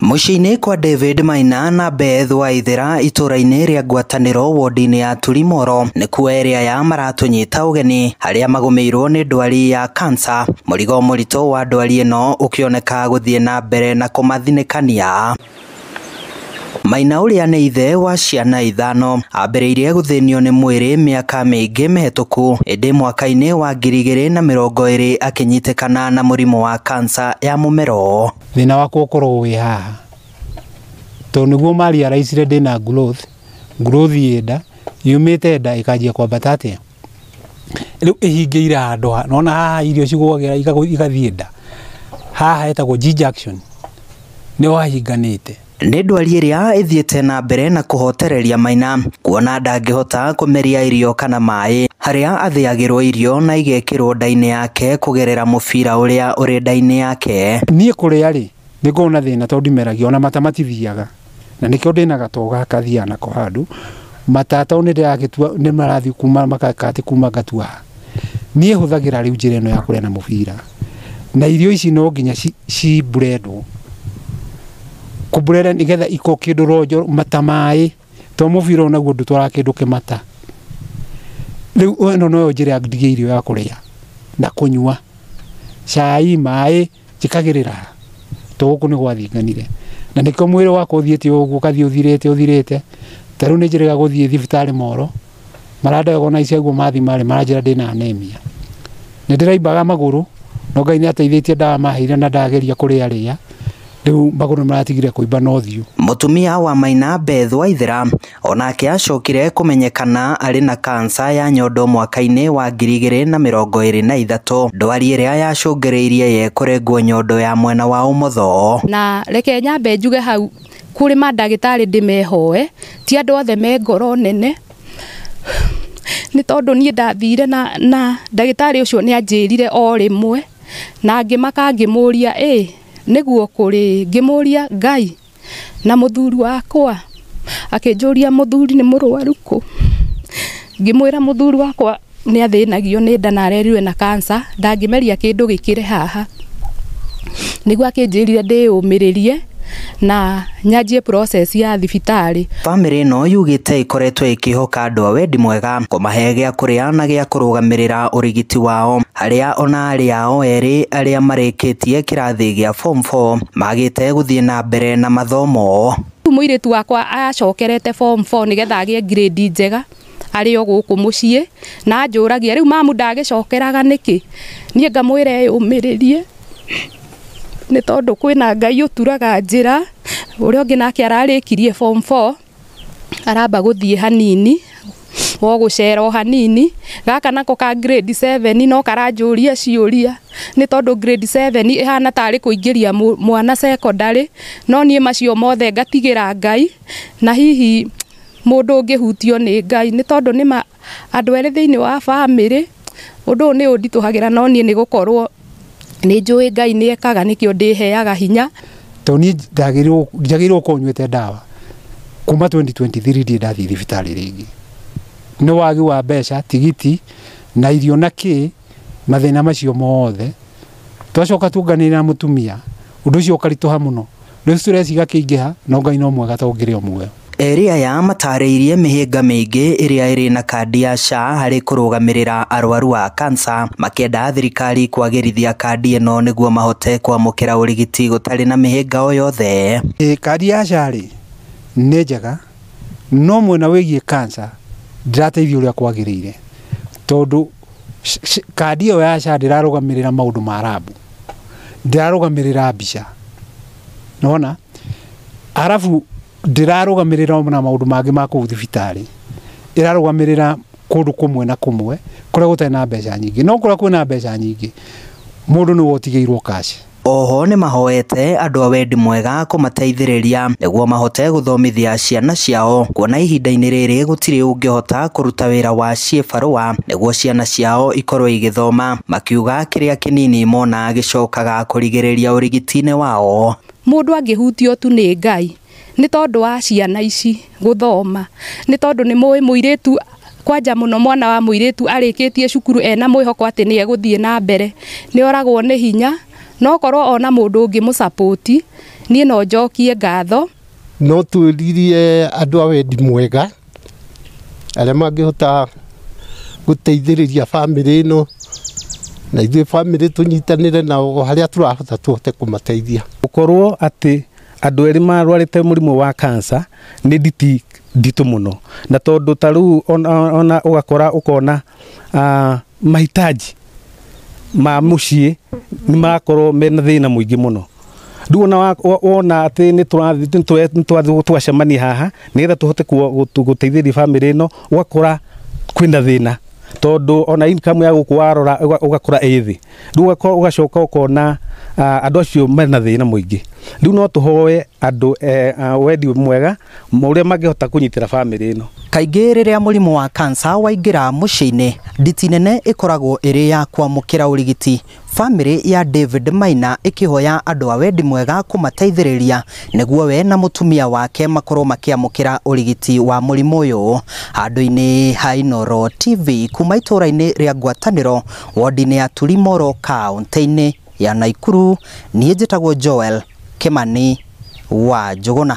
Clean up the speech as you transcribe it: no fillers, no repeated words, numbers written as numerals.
Mũciĩ-inĩ kwa David Maina na Beth Waithera itũũra-inĩ rĩa ngwatanĩro wodi-inĩ ya Tulimoro nĩkuo erĩ aya maratũnyita ũgeni harĩa magũmĩirwo nĩ ndwari ya kansa. Mũrigo mũritũ wa ndwari ĩno ũkĩoneka gũthiĩ na mbere na kũmathinĩkania. Maina ũrĩa nĩ ithe wa ciana ithano ambĩrĩirie gũthĩnio nĩ mwĩrĩ mĩaka mĩingĩ mĩhetũku, ĩndĩ mwaka-inĩ wa 2020 akĩnyitĩkana na mũrimũ wa kansa ya mũmero. Thĩna wakwa ũkoragwo wĩ haha tondũ nĩguo marealize ndĩna growth, growth ĩ nda yumĩte nda ĩkanjia kwambata atĩa rĩu ĩhingĩire handũ, nona haha irio cigũagĩra igathiĩ nda, haha hetagwo G junction nĩho hahinganĩte. Nĩ ndwari ĩrĩa ĩthiĩte na mbere na kũhotereria Maina kuona ndangĩhota kũmeria irio kana maĩ, harĩa athĩagĩrwo irio na igekĩrwo nda-inĩ yake kũgerera mũbira ũrĩa ũrĩ nda-inĩ yake. Niĩ kũrĩa rĩ nĩ ngoragwo na thĩna tondũ ndimeragia ona mata matithiaga, na nĩkĩo ndĩna gatoo gaka thiaga nako handũ mata tondũ nĩ ndĩragĩtua nĩ marathiĩ kuma makakatĩ kuma ngatua. Niĩ hũthagĩra rĩu njĩra ĩno ya kũrĩa na mũbira, na irio ici no nginya cimburendwo kũmburenda nĩgetha iko kĩndũ ronjo mata maĩ to mũbira onaguo ndũtwaraga kĩndũ kĩmata. Rĩu ĩno noyo njĩra ndige irio ya kũrĩa na kũnyua cai maĩ njĩkagĩrĩra to gũkũ nĩ gwathinganire, na nĩkĩo mwĩrĩ wakwa ũthiĩte ũguo ũgathiĩ ũthirĩte ũthirĩte. Ta rĩu nĩ njĩrĩga gũthiĩ thibitarĩ Moro marandoyaga ona icio ũguo mathima rĩ maranjĩra ndĩna anemia. Nĩ ndĩraimbaga magũrũ no Ngai nĩ ateithĩtie ndawa maheire na ndageria kũrĩa rĩa rĩu magũrũ nĩmaratigire kũimba na ũthiũ. Mũtumia wa Maina Beth Waithera onake acokire kũmenyekana arĩ na kansa ya nyondo mwaka-inĩ wa 2023, ndwari ĩrĩa yacũngĩrĩirie ye kũrengwo nyondo ya mwena wa ũmotho. Na reke nyambe njuge hau kũrĩ mandagĩtarĩ ndĩmehoe ti andũ othe me ngoro nene, nĩ tondũ niĩ ndathire na ndagĩtarĩ ũcio nĩ anjĩrire o rĩmwe na ngĩmaka ngĩmũria ĩ nĩguo kũrĩ, ngĩmũria Ngai na mũthuri wakwa akĩnjũria mũthuri nĩ mũrwaru kũ, ngĩmwĩra mũthuri wakwa nĩ athĩnagio nĩ nda na arerirwe na kansa ndangĩmeria kĩndũ gĩkĩre haha. Nĩguo akĩnjĩrire ndĩyũmĩrĩrie na nyanjie process ya thibitarĩ. Bamĩrĩ ĩno yugĩte ĩkoretwo ĩkĩhoka andũ a wendi mwega kũmahe gĩa kũrĩa na gĩa kũrũgamĩrĩra ũrigiti wao, harĩa ona arĩ ao erĩ arĩa marĩkĩtie kĩrathi gĩa form 4 magĩte gũthiĩ na mbere na mathomo. Mũirĩtu wakwa acokerete form 4 nĩgetha agĩe grade njega arĩ o gũkũ mũciĩ, na anjũragia rĩu mamu ndagĩcokeraga nĩkĩ, niĩ ngamwĩra eyũmĩrĩrie nĩ tondũ kwĩna Ngai ũturaga njĩra. Ũrĩa ũngĩ nake ararĩkirie form 4 aramba gũthiĩ hanini o gũcera o hanini, gaka nako ka grade 7 no karanjũria ciũria nĩ tondũ grade 7 ĩhana tarĩ kũingĩria mwana secondary, no niĩ macio mothe ngatigĩra Ngai na hihi mũndũ ũngĩhutio nĩ Ngai nĩ tondũ nĩ andũ erĩ thĩinĩ wa bamĩrĩ ũndũ ũyũ nĩ ũnditũhagĩra, no niĩ nĩ gũkorwo nĩ njũĩ Ngai nĩ ekaga nĩkĩo ndĩheaga hinya. Tondũ niĩ njagĩrĩirwo gũkorwo nyuĩte ndawa kuma 2023 ndirĩ ndathiĩ thibitarĩ rĩngĩ nĩ wagi wa mbeca, tigiti na irio na kĩ mathĩna macio mothe. Twacoka tuonganĩrĩra na mũtumia ũndũ ũcio ũkaritũha mũno, rĩu stress igakĩingĩha no Ngai no mwega tondũ ngĩrĩ o muoyo. Erĩ aya matarĩirie mĩhĩnga mĩingĩ ĩrĩa ĩrĩ na kandi ya SHA harĩ kũrũgamĩrĩra arwaru a kansa, makĩenda thirikari kwagĩrithia kandi ĩno nĩguo mahote kwamũkĩra ũrigiti gũtarĩ na mĩhĩnga o yothe. Kandi ya SHA rĩ nĩ njega no mwena wĩgiĩ kansa ndĩrateithia ũrĩa kwagĩrĩire, tondũ kandi ĩyo ya SHA ndĩrarũgamĩrĩra maũndũ ma rabu, ndĩrarũgamĩrĩra mbica nĩwona, arabu ndĩrarũgamĩrĩra ona maũndũ mangĩ ma kũu thibitarĩ, ĩrarũgamĩrĩra kũndũ kũmwe na kũmwe kũrĩa gũtarĩ na mbeca nyingĩ, no kũrĩa kwĩna mbeca nyingĩ mũndũ nĩwe ũtigĩirwo cash. Oho nĩ mahoete andũ a wendi mwega kũmateithĩrĩria nĩguo mahote gũthomithia ciana ciao, kuona ihinda-inĩ rĩrĩ gũtirĩ ũngĩhota kũruta wĩra wa ciĩbarũa nĩguo ciana ciao ikorwo igĩthoma, makiuga kĩrĩa kĩnini mona gĩcokaga kũrigĩrĩria ũrigiti-inĩ wao. Mũndũ angĩhutio tu nĩ Ngai nĩ tondũ wa ciana ici gũthoma, nĩ tondũ nĩ mũĩ mũirĩtu kwanja mũno mwana wa mũirĩtu arĩkĩtie cukuru ena mwĩhoko atĩ nĩ egũthiĩ na mbere nĩ oragwo nĩ hinya, no korwo ona mũndũ ũngĩ mũsapoti Niĩ no njokie ngatho. No twĩririe andũ a wendi mwega arĩa mangĩhota gũteithĩrĩria bamĩrĩ ĩno, na ithuĩ bamĩrĩ tũnyitanĩre nao harĩa tũrahota tũhote kũmateithia. Gũkorwo atĩ andũ erĩ marwarĩte mũrimũ wa cancer nĩ nditi nditũ mũno, na tondũ ta rĩu ona ũgakora ũkona mahitaji ma mũciĩ nĩ marakorwo mena thĩna mũingĩ mũno. Rĩu ona wona atĩ nĩ tũrathiĩ tũgacemania haha nĩgetha tũhote gũteithĩrĩria bamĩrĩ ĩno, ũgakora kwĩna thĩna tondũ ona income ya gũkũ warora ũgakora ĩ thĩ. Rĩu ũgacoka ũkona andũ acio mena thĩna mũingĩ. Rĩu no tũhoe andũ wendi mwega ũrĩa mangĩhota kũnyitĩra bamĩrĩ ĩno. Kaingĩ rĩrĩa mũrimũ wa kansa waingĩra mũciĩ-inĩ, nditi nene ĩkoragwo ĩrĩ ya kwamũkĩra ũrigiti. Bamĩrĩ ya David Maina ĩkĩhoya andũ a wendi mwega kũmateithĩrĩria nĩguo we na mũtumia wake makorwo makĩamũkĩra ũrigiti wa mũrimũ ũyũ. Handũ-inĩ ha Inooro TV kuma itũũra-inĩ rĩa Ngwatanĩro, wodi-inĩ ya Tulimoro, kaũntĩ-inĩ ya Nakuru, niĩ njĩtagwo Joel Kimani wa Njũgũna.